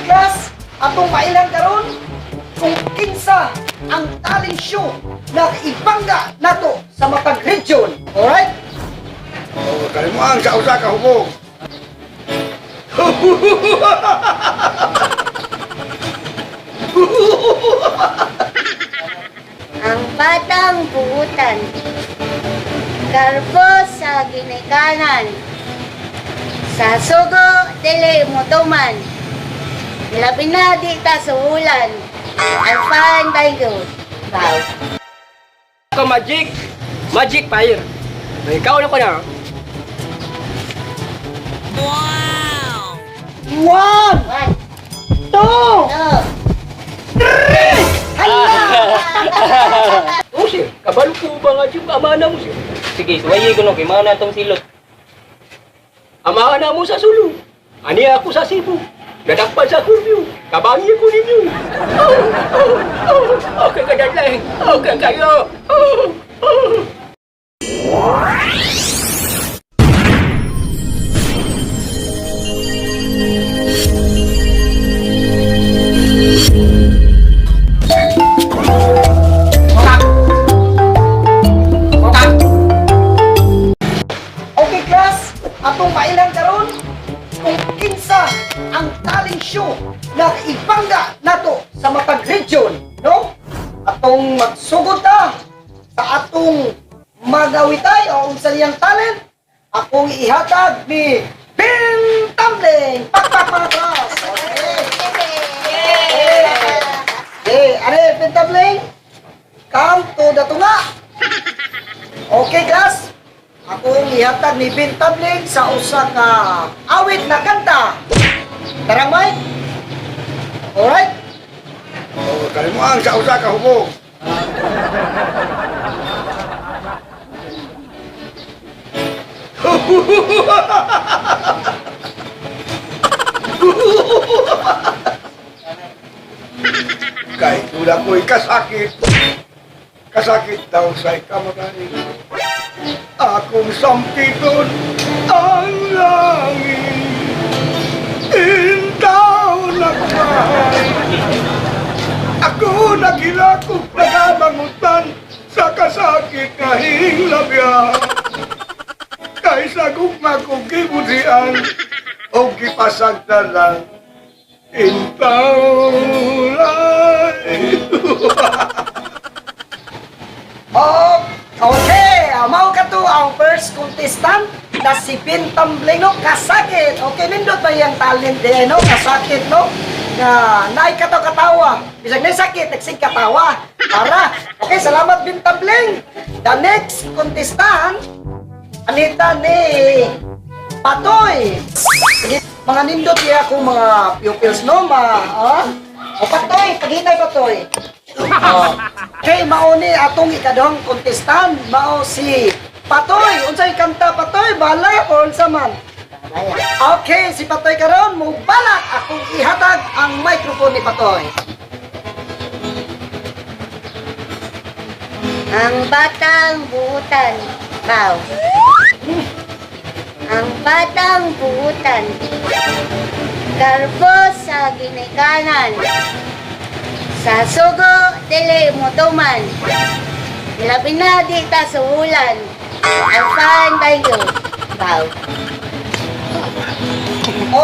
Class, atong mailan karon kung kinsa ang talent show na ibangga nato sa matag region. Alright? Oh, kalimuan sa usa ka hubog. Ang batang buutan. Garbo sa ginikanan. Sa sugo, dili motuman. Labi na di ta suhulan. I'm fine, thank you. Wow. Ko magic, magic fire. Ikaw na ko na. One, One, two, two, three! Hala! Oh, sir, kabalo ko ba nga yung ama na mo, sir? Sige, suwayi ko no, kay mga na tong silot. Ama na mo sa Sulu. Ani ako sa Cebu. Nadakpan sa Curbio. Kabangi ko ninyo. Oh, okay ka darling. Okay kayo. Oh. Okay class, atong mailan karon kung kinsa ang talent show na ibangga nato sa matag region, no? Atong magsugod ta sa atong magawitay o unsa niyang talent, akong ihatag ni Ben Tumbling. Pakpak mga class. Okay. Okay, are Ben Tumbling. Come to the tunga. Okay class, akong ihatag ni Ben Tabling sa usa ka awit na kanta. Tarang mic. Alright? Oh, kalimuan sa usa ka hubog. Kay tula ko'y kasakit. Kasakit daw sa ikamatay. Akong sampiton ang langit. Intaw na kumahay. Ako nagilakop nagamangutan sa kasakit nga hinglabya. Kay sa gugma kong gibudian o gipasagdalan intaulay. Oh, okay. Mao ka to ang first contestant na si Ben Tumbling, no? Kasakit. Okay, nindot ba iyang talent eh, no? Kasakit, no? Na naay ka to katawa. Bisag na sakit, nagsig katawa. Para. Okay, salamat Ben Tumbling. The next contestant, Anita ni Patoy. Sige, mga nindot niya akong mga pupils, no? Ma, ah? O Patoy, paghintay Patoy. Oh. Okay, mao ni atong ikaduhang contestant, mao si Patoy. Unsay kanta Patoy? Balak o unsa man? Okay, si Patoy karon mo balak akong ihatag ang microphone ni Patoy. Ang batang buutan. Wow. Ang batang buutan. Garbo sa ginikanan. Sa sugo, dili motuman. Labi na di ta suhulan. I'm fine, thank you. Wow.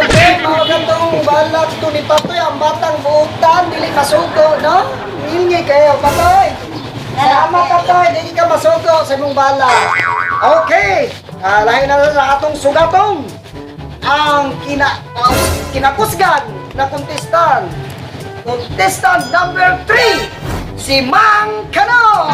Okay, mao katong balak to ni Patoy ang batang buutan dili masugo, no? Hingi kayo Patoy. Salamat Patoy, dili ka masugo sa imong balak. Okay, lahi na lang sa atong sugatong ang kinakusgan na contestant. Contestant number 3, si Mang Kano.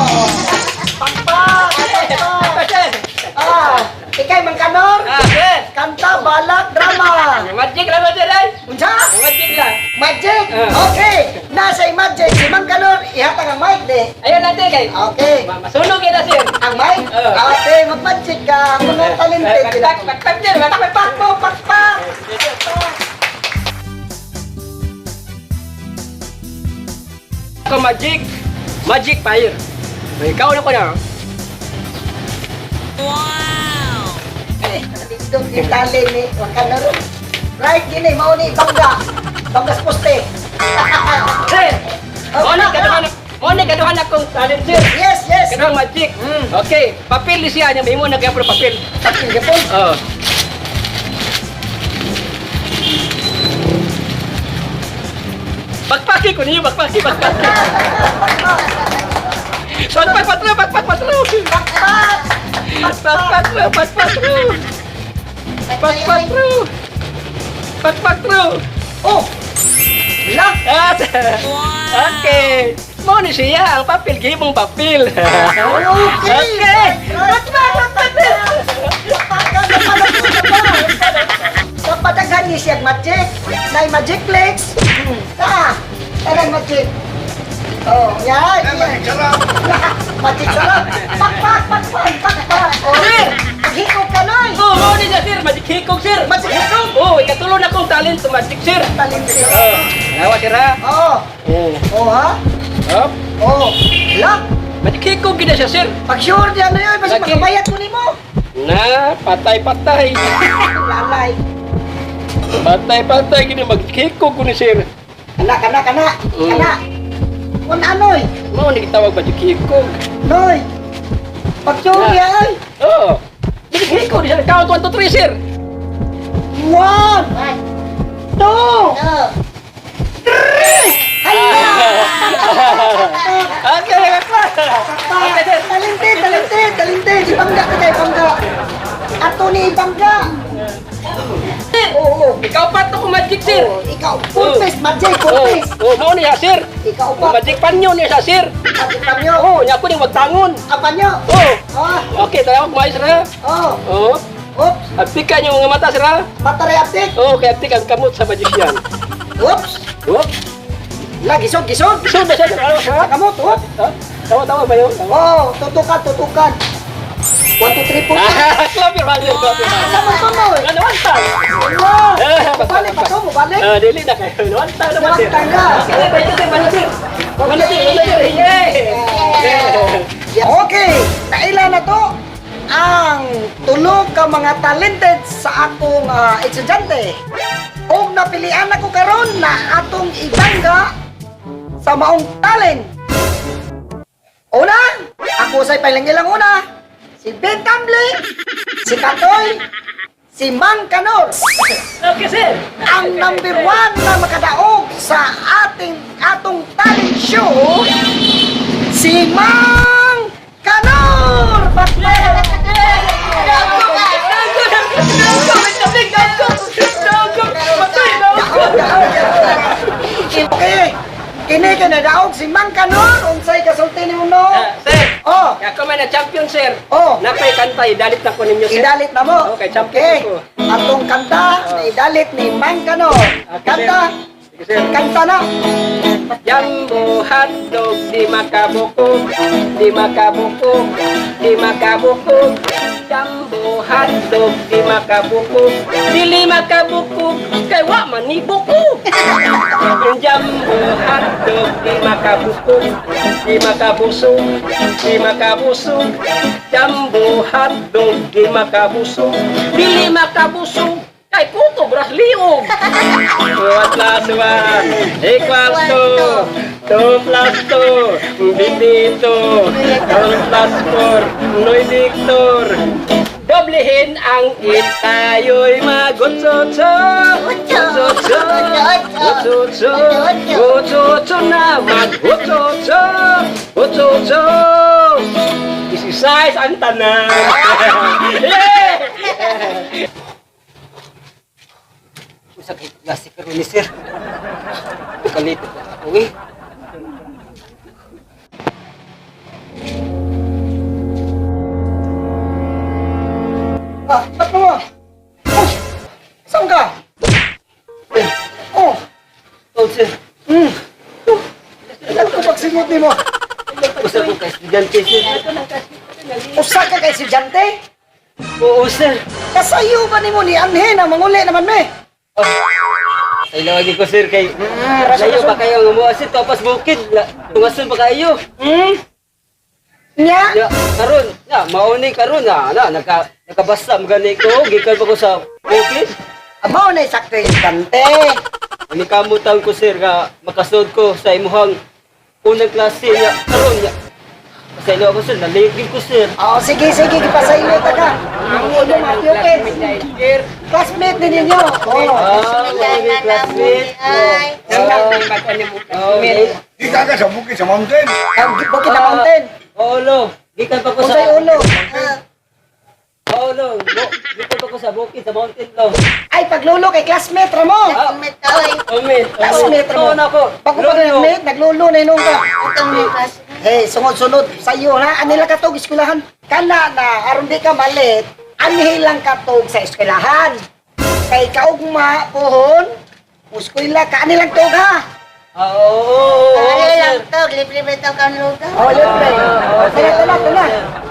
Pakpak! Pakpak! Ah, ikay Mang Kanor? Ah, sir. Kanta, balak, drama. Magic lang ba, sir? Ay? Unsa? Magic lang. Magic! Ah. Okay! Nasa magic si Mang Kanor, ihatag ang mic de. Ayun natin kay. Okay. Masunog kita, sir. Ang mic? Ah. Okay, mag-magic ka. Mga talented. Pakpak, pakpak, sir. Pakpak. Pakpak mo, pakpak! Ko magic, magic fire. Ikaw na ko na. Eh, dito yung talent ni Mang Kanor. Right, gini, mao ni bangga. Banggas poste. Sir! Mo ni kaduhan akong talent, sir. Yes. Kaduhang magic. Okay, papel ni siya niya mahimo na gyapon papel. Papel gyapon. Oh. Bakpaki ko ninyo, bakpaki, bakpaki. Bakpak patro, bakpak patro. Bakpak! Bakpak patro, bakpak patro. Bakpak patro. Bakpak patro. Oh! La! Ah, okay. Mo ni siya ang papel, gihimong papel. Okay! Okay. Bakpak! Bakpak! Kapadaghan ni siya magic. Nay magic flex. Ta. Tanang magic. Oh, yan. Ay, makikarap. Magic sarap. Pakpak, pakpak, pakpak. Oh. Sir! Hikog ka noy. Oh, mo ni siya, sir. Magic hikog, sir. Magic hikog? Oh, ikatulo na kong talent to magic, sir. Talent. Oh, nawa sir ha. Oh. Oh. Oh ha? Up. Oh. La. Magic hikog gid na siya, sir. Pag sure diyan na yun, basta Lagi. makabayad ko nimo. Na, patay-patay. Lalay. Patay-patay gid maghikog ko ni sir. Anak, anak, anak. Anak. Kung anoy. Mo ni gitawag magic hikog. Noy. Pag sure Na. diyan. Oh. Magic hikog ni sir. Count 1 2 3, sir. One, One, two, two. three. Hala! Okay, okay, sir. Talented, talented, talented. Ibangga ka kay Ibangga. Ato ni Ibangga. Oo. Ikaw pa to ko magic, sir. Oo, ikaw, full face, magic, full Oh, face. oh, mo ni siya, sir. Ikaw pa. Magic panyo ni siya, sir. Magic panyo. Oh, nya ko ni wagtangon. Apanyo. Oh. Ah, Okay, tayo kumain sir. ha? oh. Oh. Oops. Aptika niyo mga mata sir. ha? Mataray aptik. Oh, kaya aptik ang kamot sa magician. Oops. Oh. La, gisod, gisod. So, na siya, sir. Ano siya? Kamot, oh. Ha? Tawa-tawa ba yun? Tawa. Oh, tutukan, tutukan. 1, 2, 3, 4. Ah, clap your hands, sir. Clap your hands. Sama pa mo. Ano, one time? Wow. Eh, Balik pa to, balik. Ah, dili na kayo. One time naman, sir. One time na. Okay, thank you, sir. Mana, sir? Mana, sir? Mana, sir? Yay! Yeah. Okay, naila na to ang tulo ka mga talented sa akong estudyante. Og napilian ako karon na atong ibangga sa maong talent. Una, ako say ilang una, si Ben Tamble, si Katoy, si Mang Kanor. Okay, sir. Ang number 1 na makadaog sa ating atong talent show, si Mang Kanor! Okay, kini kay nadaog si Mang Kanor, unsay kasulti nimo no? Ah, sir. Oh, Ako man na champion, sir. Oh. Napay kanta, idalit na ko ninyo, sir. idalit na mo. Okay, champion Okay. ko. Atong kanta, idalit ni Mang Kanor. Okay, Kanta, Sige, sir. kanta na. Jumbo hotdog, di makabuko, di makabuko, di makabuko. Jumbo hotdog, di makabuko, dili makabuko, kay wa man ni buko. Jumbo hotdog, di makabuko, di makabusog, di makabusog. Jumbo hotdog, di makabusog, dili makabusog, kay puto bras liog. 1 plus 1 equals 2. 2 plus 2, 22. 4 plus 4, Noy Victor. Doblehin ang itayo'y magutsotso. Gutsotso, gutsotso, gutsotso na maggutsotso. Gutsotso. Exercise ang tanan. Yeah! Usag klase karon ni sir. Kalito na ako eh. Ah, ba't mo? Oh, saan ka? Oh, Oh sir, Oh, ilan ko pagsingot nimo? usa ko ka estudyante sir. Usa ka kay estudyante? Oo sir. Kasayo ba nimo ni Anhen ang manguli naman me? Oh. Sa ilawagi ko sir kay rason, layo rason. pa kayo ang umuha sir tapas bukid. Tungason pa kayo. Nya? Ya, karon, na mauni karon na na naka nakabasa man gani ko gikan pa ko sa bukid. Amo na sakto estudyante. Maningkamot ko, sir, nga makasod ko sa imuhang unang klase niya karon niya. Pasaylo ako, sir, nalate din ko, sir. Oh, sige, sige, gipasaylo ta ka. Ang ulo mga pupils. Classmate din ninyo. Oh. Ah, mga classmate. Ay. Oh, okay. Di ka ka sa bukid sa mountain. Ang Bukid na Mountain. Oo, lo. Gikan pa ko sa Unsay ulo? Oo, lo. Gikan pa ko sa bukid sa mountain, lo. Ay, paglulo kay classmate ra mo. Classmate oy. Amen. Classmate ra mo. Oo na ko. Bago Lo, pa lo. classmate, naglulo na inong ka. Atong ni classmate. Hey, sunod-sunod sa iyo ha. Anila katog eskwelahan. Kana na aron di ka malit, anhi lang katog sa eskwelahan. Kay kaugma pohon, eskwela ka ani lang tog ha. Ah, oo, oo, oo, Ano sir. lang to, libre ba ito kang lugar? Oh, libre. Oo, Tara, tara, tara.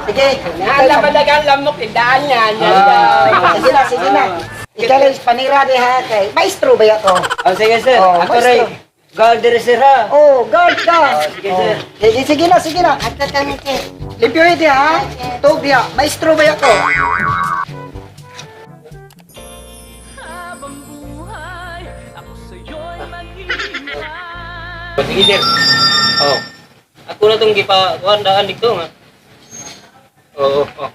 Sige. Ah. Sige na, sige na. Ikaw lang panira di ha kay maestro ba yato? Ah, sige, sir. Oh, Ako rin. maestro. Guard dire, sir, ha. Oh, guard ka. Sige, sir. Oh. Sige, sige na, sige na. Ato kami sir. Limpyo di ha. Tog di ha. Maestro ba yato? Sige, sir. Oh. Ako na itong gipa kuan daan dito nga. Oo, oo.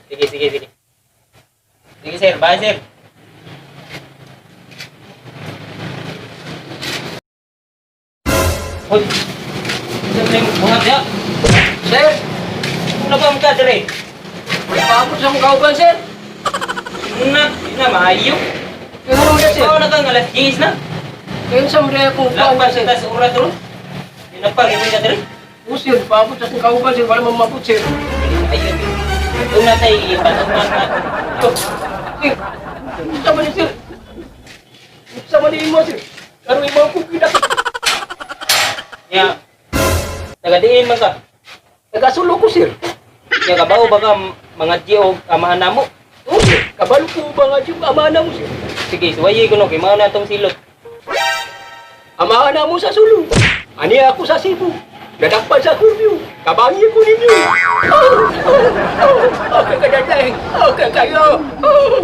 Sige, sige, sige. Sige, sir. Bye, sir. Hoy. Sir, may buhat ya. Sir, Ano ba ka dire? paabot sa mong kauban, sir. Na, na maayo. Kaya naman sir. Ikaw na kang alas 10 na. Kaya sa mga akong kauban, Lakpas sir. sa oras ron. Pinapag imo ka dire. Oo, sir, paabot sa akong kauban, sir. Wala mamabot, sir. Ayun. Una tayo ipatugman na. Sir, unsa man ni, sir? Unsa man ni imo, sir? Karon imo ko kita. Ya. Taga diin man ka. Nagasulo ko, sir. Ya kabaw baka mga di og amahan namo. Oo, sir. Kabalo ko ba nga yung ama na mo, sir? Sige, suwayi ko no kay mao na tong silot. Ama na mo sa Sulu. Ani ako sa Cebu. Nadakpan sa curfew. Kabangi ko ninyo. Oh, okay ka daday. Okay kayo. Oh.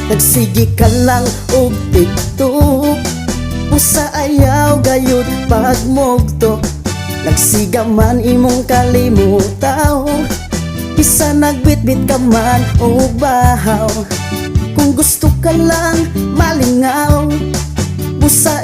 Nagsige ka lang og TikTok, usa ayaw gayud pagmugto. Nagsiga man imong kalimutaw, isa nagbitbit ka man og bahaw. Kung gusto ka lang malingaw, busa.